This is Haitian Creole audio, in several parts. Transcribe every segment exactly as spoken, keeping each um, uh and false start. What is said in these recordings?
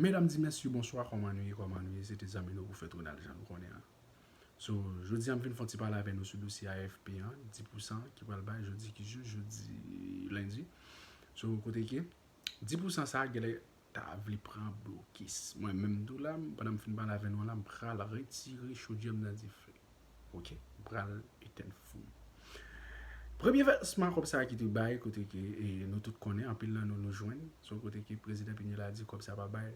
Medam di mesye, bonswa, kòman nou ye, kòman nou ye? Se te zanmi nou Pwofèt Ronald, jan nou konnen an. So, jodi a m vin fè yon ti pale avè nou sou dosye A F P an, dis pousan ki pral bay jodi ki jou, jodi lendi. So, kote ke dis pousan sa genlè ta vle pran blokis. Mwen menm tou la, pandan m fin pale avè nou la, m pral retire chodyè m nan dife. Ok, m pral etèn fou m. Premye vèsman kòb sa ki te bay, kote ke, e, nou tout konnen, anpil nan nou nou jwenn, se yon kote ke prezidan Pinela di kòb sa pa bay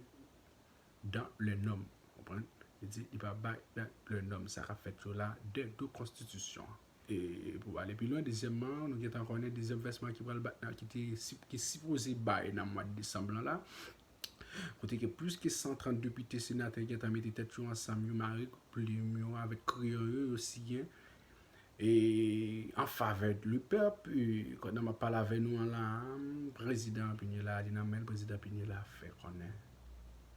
dans les normes. Konprann? Li di li pa bay dans les normes. Sa k ap fèt yo la, de do konstitisyon an. E pou ale pi lwen, dezyèmman, nou gentan konnen dezyèm vèsman ki pral bat nan, ki te, ki sipoze bay nan mwa desanm lan la. Kote ke plis ke san trant depite, senatè gentan mete tèt yo ansanm, yo mare plim yo avèk kreyon yo, yo siyen. E an favè de le pèp, e, pandan m ap pale avè nou an la, prezidan Pinela, li nan men l, prezidan Pinela fè konnen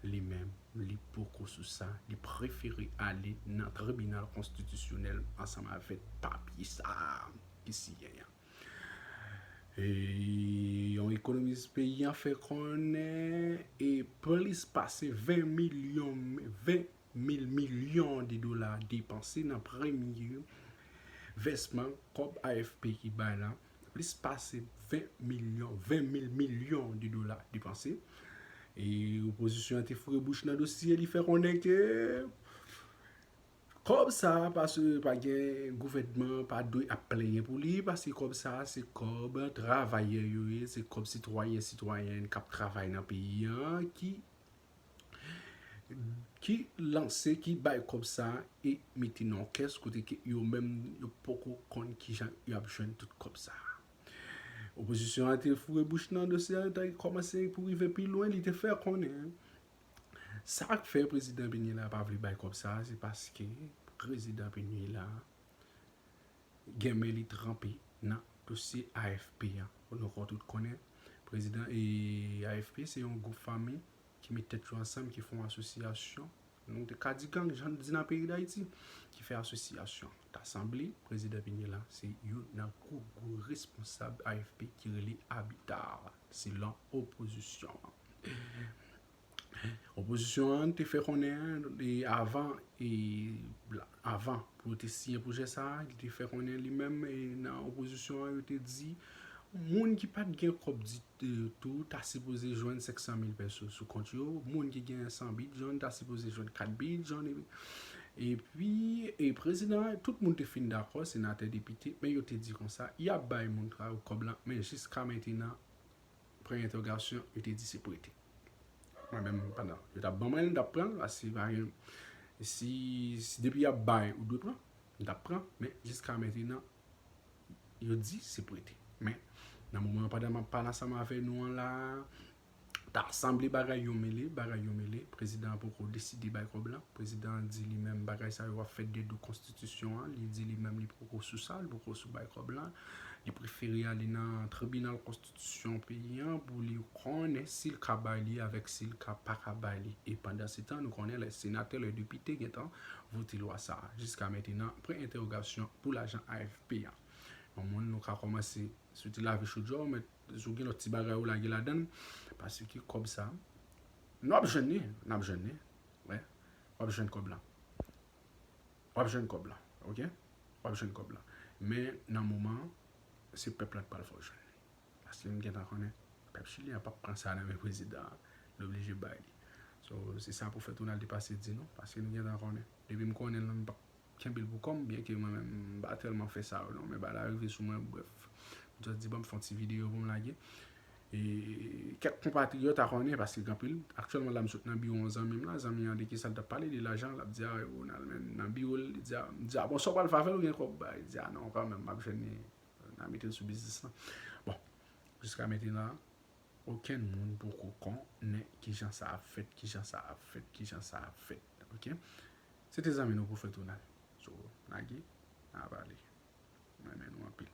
li menm, li poko sou sa, li prefere ale nan tribinal konstitisyonèl ansanm avèk papye sa ki siyen an. E yon ekonomis peyi an fè konnen e plis pase ven milyon, ven mil milyon de dola depanse nan premye vèsman kòb A F P ki bay la. Plis pase ven milyon, ven mil milyon de dola depanse. E opozisyon an te foure bouch nan dosye, li fè konnen ke kòb sa, paske pa gen gouvènman, pa dwe ap plenyen pou li, paske kòb sa, se kòb travayè yo ye, se kòb sitwayen, sitwayèn k ap travay nan peyi an, ki, ki lanse, ki bay kòb sa e mete nan yon kès kote ke yo menm, yo poko konn kijan y ap jwenn tout kòb sa. Opozisyon an te foure bouch nan dosye a, te kòmanse pou rive pi lwen, li te fè konnen sa k fè prezidan Pinela pa vle bay kòb sa, se paske prezidan Pinela gen men li tranpe nan dosye A F P an. Nou kon tout konnen, prezidan e A F P se yon gwoup fanmi ki met tèt yo ansanm, ki fè yon asosyasyon. Nou te ka di gang, jan nou di nan peyi Dayiti, ki fè asosyasyon. Ta sanble, prezidan Pinela se youn nan gwo, gwo responsab A F P ki rele Abitar, selon opozisyon an. Opozisyon an te fè konnen, e, avan, e, la, avan pou yo te siyen pwojè sa a, li te fè konnen li menm, e, nan opozisyon an, yo te di moun ki pa t gen kòb ditou ta sipoze jwenn senk san mil peso sou kont yo, moun ki gen san bidjòn ta sipoze jwenn kat bidjòn, epi, epi, e, prezidan an, tout moun te fin dakò, senatè, depite, men yo te di konsa, y ap bay moun sa yo kòb lan, men jiska mentenan, pwen entèwogasyon, yo te di se prete. Mwen menm, pandan yo t ap ban mwen l, m t ap pran l, paske pa gen, si, si depi y ap bay, ou dwe pran, m t ap pran, men jiska mentenan, yo di se prete. Men, nan moman an, pandan m ap pale ansanm avè nou an la, ta sanble bagay yo mele, bagay yo mele, prezidan an poko deside bay kòb lan, prezidan an di li menm bagay sa yo ap fèt de do konstitisyon an, li di li menm li poko sou sa, li poko sou bay kòb lan, li prefere ale nan tribinal konstitisyon peyi an pou li konnen si l ka bay li avèk si l ka pa ka bay li. E pandansetan, nou konnen lè senatè, lè depite gentan vote lwa sa a. Jiska mentenan, pwen entèwogasyon pou lajan A F P an. Yon moun nou ka kòmanse soti lave chodyè w, men si w gen lòt ti bagay ou lage ladan l, paske kòb sa, n ap jwenn li, n ap jwenn li. Wè, w ap jwenn kòb la. W ap jwenn kòb la, ok? W ap jwenn kòb la. Men nan moman an, se pèp la k pral fè w jwenn li. Paske m gentan konnen, pèp chilyen an p ap pran sa nan men prezidan an, li oblije bay li. So, se sa Pwofèt Ronald te pase di nou, paske nou gentan konnen. Depi m konnen l, m p ap kenbe l pou kò m, byenke mwen menm, m pa tèlman fè sa yo non, men bagay la rive sou mwen, brèf. M just di, bon, m fè yon ti videyo pou m lage. E kèk konpatriyòt a konnen, paske gen anpil, aktyèlman la, m sot nan biwo yon zanmi m la, zanmi an de ki sa l t ap pale, de lajan, l ap di, a, Ronald, men nan biwo l, li di, a, m di, a, bon, sa w pral fè avè l, ou gen kòb, ba, li di, a, non, kanmenm, m ap jwenn li, n a mete l sou biznis lan. Bon, jiska mentenan, okenn moun poko konnen kijan sa ap fèt, kijan sa ap fèt, kijan sa ap fèt, ok? Se te zanmi nou Pwofèt Ronald. So, lage, n a pale. Mwen renmen nou anpil.